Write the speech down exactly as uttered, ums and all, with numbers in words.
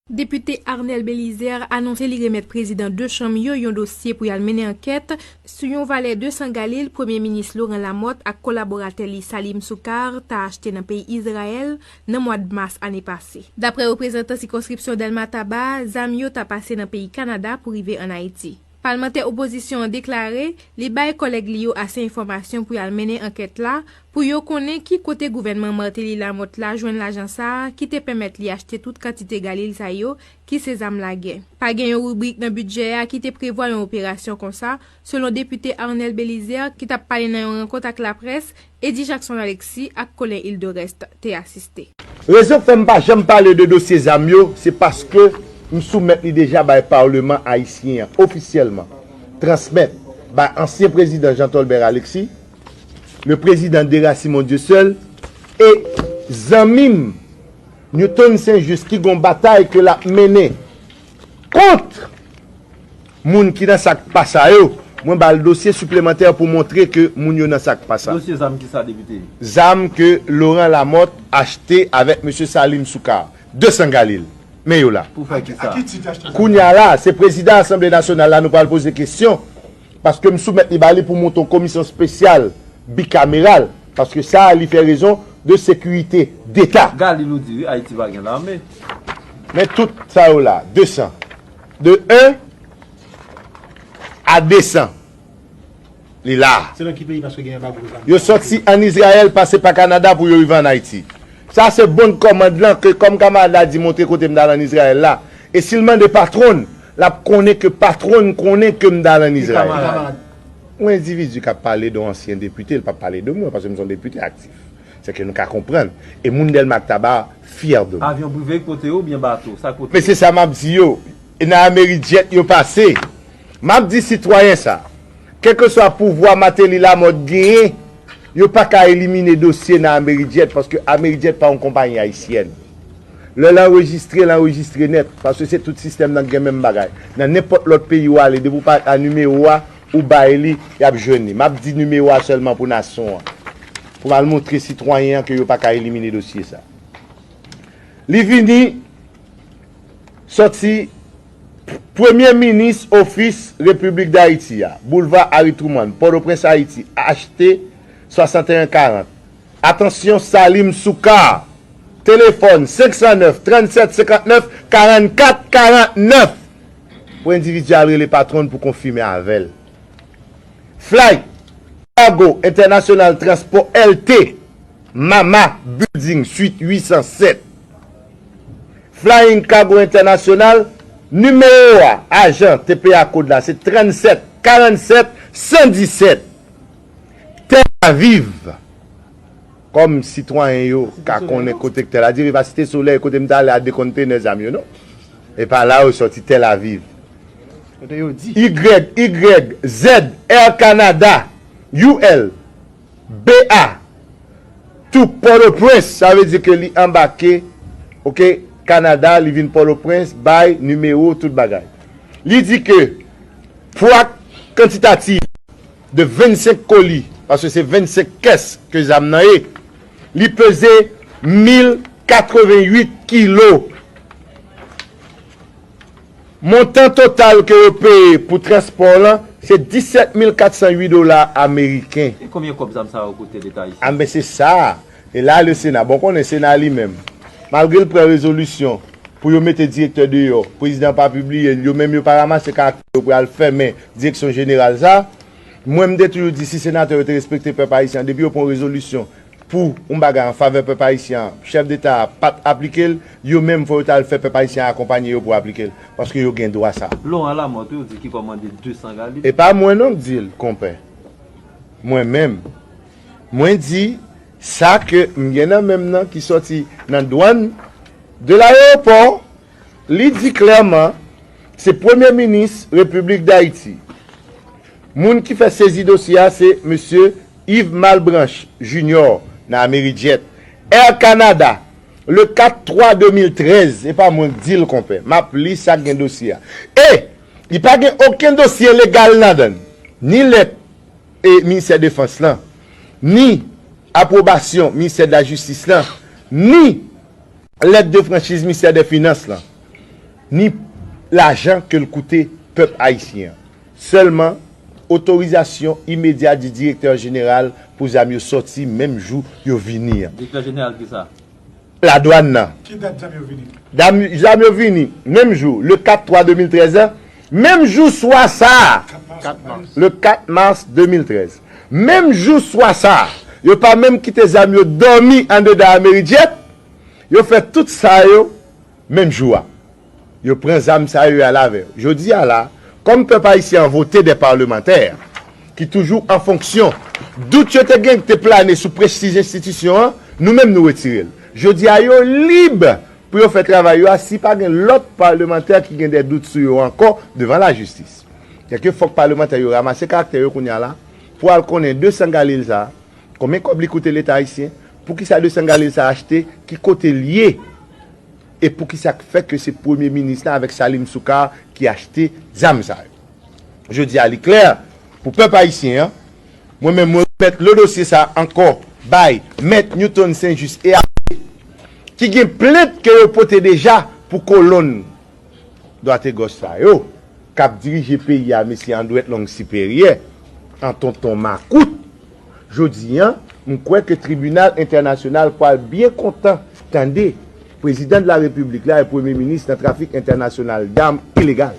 Depite Arnel Belizaire anonse li remèt prezidan de chanm yo yon dosye pou y al mennen ankèt sou yon valè de san galil Premye Minis Laurent Lamothe ak kolaboratè li Salim Soukar ta achte nan peyi Izrayèl nan mwa mas ane pase. Daprè reprezantan sikonskripsyon Dèlma Taba, zam yo ta pase nan peyi Kanada pou rive ann Ayiti. Palmantè opozisyon an deklare li bay kòlèg li yo ase enfòmasyon pou y al mennen ankèt la, pou yo konnen ki kote gouvènman Martelly Lamothe la jwenn lajan sa a ki te pèmèt li achte tout kantite galil sa yo ki se zam lagè. Pa gen yon ribrik nan bidjè a ki te prevwa yon operasyon konsa, selon depite Arnel Belizaire ki t ap pale nan yon rankont ak laprès, Eddy Jackson Alexis ak Colin Hildorest te asiste. Rezon k fè m pa janm pale de dosye zam yo, se paske m soumèt li deja bay Palman ayisyen an ofisyèlman, transmèt bay ansyen prezidan Jean Tolbert Alexis, le président Dera Simon Dieuseul, e zanmi m Newton Saint Juste ki gon batay ke l ap mennen kont moun ki nan sa k pa sa yo, mwen ba l dosye siplemantè pou montre ke moun yo nan sa k pa sa. Dosye zam kisa, depite? Zam ke Laurent Lamothe achte avèk mesye Salim Soukar, de san galil. Men yo la. Pou fè kisa? Kounye a la, se prezidan Asanble Nasyonal la nou pral poze kesyon, paske m soumèt li ba li pou monte yon komisyon espesyal bikameral, paske sa a li fè rezon de sekirite deta. Galil ou di wi, Ayiti pa gen lame. Men tout sa yo la, de san. De en a de san. Li la. Se nan ki peyi, paske gen anbago zam? Yo sòti ann Izrayèl, pase pa Kanada pou yo rive ann Ayiti. Sa se bon kòmand lan ke kòm kamarad la di montre kote m t al ann Izrayèl la. E si l mande patwon l, l ap konnen ke patwon l konnen ke m t al ann Izrayèl. Yon endividi k ap pale de yon ansyen depite, l p ap pale de mwen, paske m se yon depite aktif. Se ke nou ka konprann. E moun Dèlma ak Taba fyè de mwen. Avyon prive k pote yo oubyen bato? Sa k pote yo? Men se sa m ap di yo. E nan Amerijet yo pase. M ap di sitwayen sa, kèlkeswa pouvwa Martelly Lamothe genyen, yo pa ka elimine dosye nan Amerijet, paske Amerijet pa yon konpayi ayisyèn. Lè l anrejistre, l anrejistre nèt, paske se tout sistèm nan k gen menm bagay. Nan nenpòt lòt peyi w ale, depi w pa a nimewo a, ou bay li, y ap jwenn li. M ap di nimewo a sèlman pou nasyon an. Pou m al montre sitwayen an ke yo pa ka elimine dosye sa. Li vini sòti Premye Minis Ofis Repiblik Dayiti a, Boulva Harry Truman, Pòtoprens, Ayiti, H T swasanteyen karant. Atansyon, Salim Soukar. Telefòn, senk san nèf, trannsèt, senkantnèf, karannkat, karannèf. Pou endividi a al rele patwon l pou konfime avè l. Flight Cargo International Transport L T, Mama Building, Suite uit san sèt. Flying Cargo International, nimewo a, ajan T P A kòd la, se trannsèt karannsèt san disèt. Tel Aviv, kòm sitwayen yo ka konnen kote k Tel Aviv, e pa Site Solèy, kote m t ale a de kontenè zam yo, non. E pa la yo sòti, Tel Aviv. Kote yo di? Y Y Z, Air Canada, U L, B A, tou Pòtoprens, sa vle di ke li anbake, oke, Kanada, li vin Pòtoprens, bay nimewo, tout bagay. Li di ke pwa kantitatif de vennsenk koli, paske se vennsenk kès ke zam nan ye, li peze mil katrevennuit kilo. Montan total ke yo peye pou transpò lan, se disèt mil katsan uit dola ameriken. E konbyen kòb zam sa yo koute Leta ayisyen? A, men se sa. E la, le Sena, bon, konnen Sena li menm, malgre l pran rezolisyon pou yo mete direktè deyò, prezidan pa pibliye l, yo menm yo pa ranmase karaktè yo pou y al fèmen direksyon jeneral sa. Mwen, m te toujou di, si senatè yo te respekte pèp ayisyen an, depi yo pran yon rezolisyon pou yon bagay an favè pèp ayisyen an, chèf deta a pa t aplike l, yo menm fò yo t al fè pèp ayisyen an akonpanye yo pou aplike l, paske yo gen dwa sa. Laurent Lamothe, yo di ki kòmande de san galil. E pa mwen non k di l, konpè. Mwen menm. Mwen di, sa ke m gen nan men m nan ki sòti nan dwàn de layewopò, li di klèman, se Premye Minis Repiblik Dayiti. Moun ki fè sezi dosye a, se mesye Yves Malbranche Junior nan Amerijet. Air Canada, le kat twa de mil trèz, e pa mwen k di l, konpè. M ap li sa k gen dosye a. E, li pa gen okenn dosye legal ladan l. Ni lèt e Ministè Defans lan, ni apwobasyon Ministè de la Jistis lan, ni lèt de franchiz Ministè dè Finans lan. ni lajan ke l koute pèp ayisyen an. Sèlman, otorizasyon imedya di direktè jeneral pou zam yo sòti menm jou yo vini an. Direktè jeneral kisa? Ladwàn nan. Ki dat zam yo vini? Dam, zam yo vini menm jou, le kat twa de mil trèz an, menm jou swa sa a, le kat mas de mil trèz. Menm jou swa sa a, yo pa menm kite zam yo dòmi andedan Amerijet, yo fè tout sa yo menm jou a. Yo pran zam sa yo y al avè yo. Jodi a la, kòm pèp ayisyen an vote de palmantè ki toujou an fonksyon, dout yo te gen ki te plane sou prestij enstitisyon an, nou menm nou retire l. Jodi a yo lib pou yo fè travay yo a si pa gen lòt palmantè ki gen de dout sou yo ankò devan lajistis. Sèke fòk palmantè yo ranmase karaktè yo kounye a la pou al konnen de san galil sa a, konbyen kòb li koute Leta ayisyen, poukisa de san galil sa a achte, ki kote l ye, e poukisa k fè ke se premye minis la avèk Salim Soukar ki achte zam sa yo. Jodi a li klè pou pèp ayisyen an, mwen menm mwen remèt le dosye sa a ankò bay mèt Newton Saint-Just e Abbé, ki gen plent ke yo pote deja pou kolonn dwategòch sa yo k ap dirije peyi a, mesye Andrette Long Siperyè, an tonton makout. Jodi a, m kwè ke tribinal entènasyonal pral byen kontan tande prezidan de la repiblik la e premye minis nan trafik entènasyonal dam ilegal.